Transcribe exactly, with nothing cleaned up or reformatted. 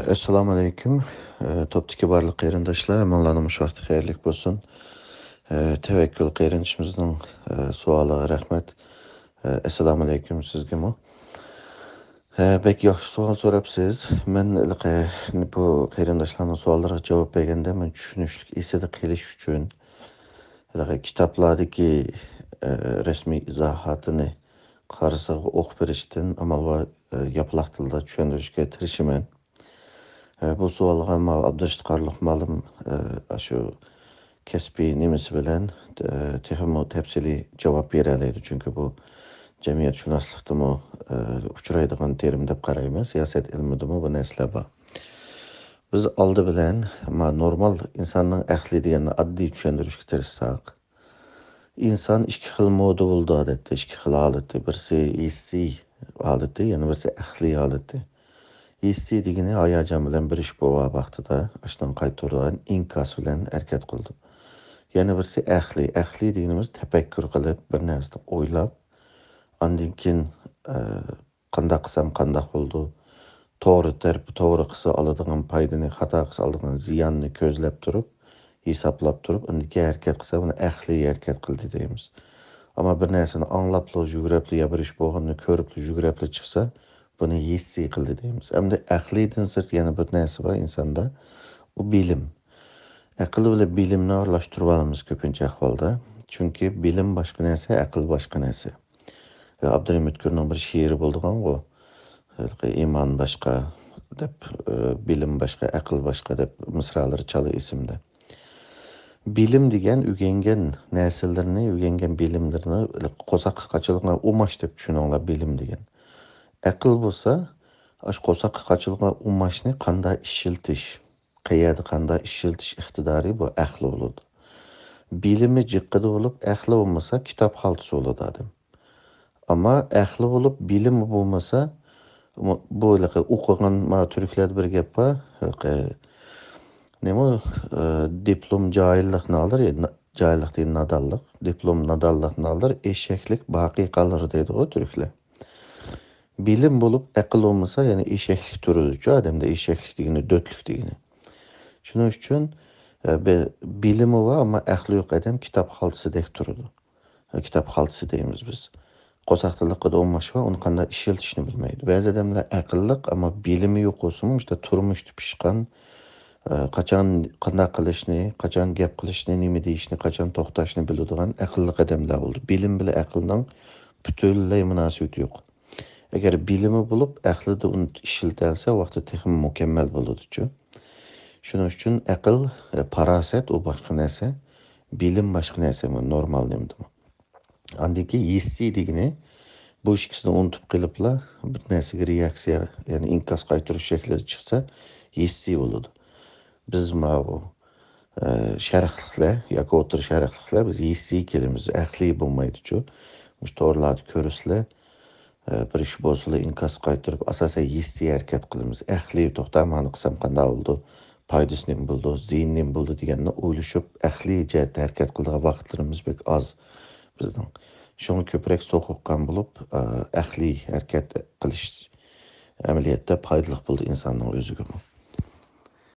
ئەسسالامۇ ئەلەيكۇم. ئە، توپتىكى بارلىق قېرىنداشلار، ھەممىڭلارنىڭ مۇشۇ ۋاقتى خەيرلىك بولسۇن. ئە، تەۋەككۈل قېرىندىشىمىزنىڭ، ئە، سوئالىغا رەھمەت. ئە، ئەسسالامۇ ئەلەيكۇم سىزگىمۇ. ئە، بەك ياخشى سوئال سوراپسىز. مەن ھېلىقى بۇ قېرىنداشلارنىڭ سوئاللىرىغا جاۋاب بەرگەندە، مەن چۈشىنىشلىك ئېسىدە قېلىش ئۈچۈن ھېلىقى كىتابلاردىكى، ئە، رەسمىي ئىزاھاتىنى قارىسىغا ئوقۇپ بېرىشتىن ئامال بار، ئە، ياپىلاق تىلدا چۈشەندۈرۈشكە تىرىشىمەن. ئە، بۇ سوئالغا ماۋۇ ئابدۇرېشىت قارلۇق مالىم، ئە، ئاشۇ كەسپىي نېمىسى بىلەن، ئە، تېخىمۇ تەپسىلىي جاۋاب بېرەلەيدۇ. چۈنكى بۇ جەمئىيەتشۇناسلىقتىمۇ، ئە، ئۇچرايدىغان تېرىم دەپ قارايمەن. سىياسەت ئىلمىدىمۇ بۇ نەرسىلەر بار. بىز ئالدى بىلەن ما نورمال ئىنساننىڭ ئەقلى دېگەننى ئاددىي چۈشەندۈرۈشكە تىرىشساق، ئىنسان ئىككى خىل مودا بولىدۇ ئادەتتە، ئىككى خىل ھالىتى. بىرسى ھېسسىي ھالىتى، يەنە بىرسى ئەقلىي ھالىتى. ھېسسىي دېگىنى ھاياجان بىلەن بىر ئىش بولغان ۋاقتىدا ئاشۇنىڭ قايتۇرىدىغان ئىنكاس بىلەن ھەرىكەت قىلىدۇ. يەنە بىرسى ئەقلىي. ئەقلىي دېگىنىمىز تەپەككۇر قىلىپ، بىر نەرسىنى ئويلاپ، ئاندىن كېيىن، ئە، قانداق قىلسام قانداق بولىدۇ؟ توغرا تەرىپى، توغرا قىلسا ئالىدىغان پايدىنى، خاتا قىلسا ئالىدىغان زىياننى كۆزلەپ تۇرۇپ، ھېسابلاپ تۇرۇپ، ئاندىن كېيىن ھەرىكەت قىلسا، بۇنى ئەقلىي ھەرىكەت قىلدى دەيمىز. ئەمما بىر نەرسىنى ئاڭلاپلا، يۈگرەپلا، يا بىر ئىش بولغىنىنى كۆرۈپلا، يۈگرەپلا چىقسا، بۇنى ھېسسىي قىلدى دەيمىز. ئەمدى ئەقلىيدىن سىرت يەنە بىر نەرسە بار ئىنساندا، ئۇ بىلىم. ئەقىل بىلەن بىلىمنى ئارىلاشتۇرۇپ ئالىمىز كۆپىنچە ئەھۋالدا. چۈنكى بىلىم باشقا نەرسە، ئەقىل باشقا نەرسە. ئابدۇرېھىم ئۆتكۈرنىڭ بىر شېئىرى بولىدىغانغۇ، ھېلىقى ئىمان باشقا دەپ، ئە، بىلىم باشقا، ئەقىل باشقا دەپ مىسرالىرى چالا ئېسىمدە. بىلىم دېگەن ئۆگەنگەن نەرسىلىرىنى، ئۆگەنگەن بىلىملىرىنى قورساققا قاچىلىغان ئۇماچ دەپ چۈشىنىڭلار بىلىم دېگەن. ئەقىل بولسا، ئاشۇ قورساققا قاچىلىغان ئۇماچنى قانداق ئىشلىتىش، قەيەردە قانداق ئىشلىتىش ئىقتىدارى بۇ ئەقلى بولىدۇ. بىلىمى جىققىدە بولۇپ، ئەقلى بولمىسا، كىتاب خالتىسى بولىدۇ ئادەم. ئەمما ئەقلى بولۇپ، بىلىمى بولمىسا، بۇ، بۇ ھېلىقى ئوقۇغان، ما، تۈركلەردە بىر گەپ بار، ھېلىقى، نېمە، ئە، دىپلوم جاھىللىقنى ئالار، يا، نا-، جاھىللىق دېگەن نادانلىق، دىپلوم نادانلىقنى ئالار، ئېشەكلىك باقىي قالار دەيدىغۇ تۈركلەر. بىلىم بولۇپ، ئەقىل بولمىسا، يەنى ئېشەكلىك تۇرىدۇچۇ ئادەمدە، ئېشەكلىك دېگىنى، دۆتلۈك دېگىنى. شۇنىڭ ئۈچۈن، ئە، بى-، بىلىمى بار، ئەمما ئەقلى يوق ئادەم كىتاب خالتىسىدەك تۇرىدۇ. ئە، كىتاب خالتىسى دەيمىز بىز. قورساقتا لىققىدە ئۇماچ بار، ئۇنى قانداق ئىشلىتىشنى بىلمەيدۇ. بەزى ئادەملەر ئەقىللىق، ئەمما بىلىمى يوق بولسىمۇ، ئىشتە تۇرمۇشتا پىشقان، ئە، قاچان قانداق قىلىشنى، قاچان گەپ قىلىشنى، نېمە دېيىشنى، قاچان توختاشنى بىلىدىغان ئەقىللىق ئادەملەر بولىدۇ. بىلىم بىلەن ئەقىلنىڭ پۈتۈنلەي مۇناسىۋىتى يوق. ئەگەر بىلىمى بولۇپ، ئەقلىدە ئۇنى ئىشلىتەلسە، ۋاقتى تېخىمۇ مۇكەممەل بولىدۇچۇ. شۇنىڭ ئۈچۈن ئەقىل، ئە، پاراسەت ئۇ باشقا نەرسە، بىلىم باشقا نەرسە، بۇ نورمال نېمىدىمۇ. ئاندىن كېيىن ھېسسىي دېگىنى، بۇ ئىككىسىنى ئۇنتۇپ قېلىپلا، بىر نەرسىگە رېئاكسىيە، يەنى ئىنكاس قايتۇرۇش شەكلىدە چىقسا، ھېسسىي بولىدۇ. بىز ماۋۇ، ئە، شەرقلىقلەر ياكى ئوتتۇرا شەرقلىقلەر، بىز ھېسسىي كېلىمىز، ئەقلىي بولمايدۇچۇ. مۇشۇ تورلاردا كۆرىسىلەر، ئە، بىر ئىش بولسىلا ئىنكاس قايتۇرۇپ، ئاساسەن ھېسسىي ھەرىكەت قىلىمىز. ئەقلىي توختاپ، مانا قىلسام قانداق بولىدۇ، پايدىسى نېمە بولىدۇ، زىيىنى نېمە بولىدۇ دېگەننى ئويلىشىپ، ئەقلىي جەھەتتە ھەرىكەت قىلىدىغان ۋاقىتلىرىمىز بەك ئاز بىزنىڭ. شۇڭا كۆپرەك سوقۇققان بولۇپ، ئە، ئەقلىي ھەرىكەت قىلىش ئەمەلىيەتتە پايدىلىق بولىدۇ ئىنساننىڭ ئۆزىگىمۇ.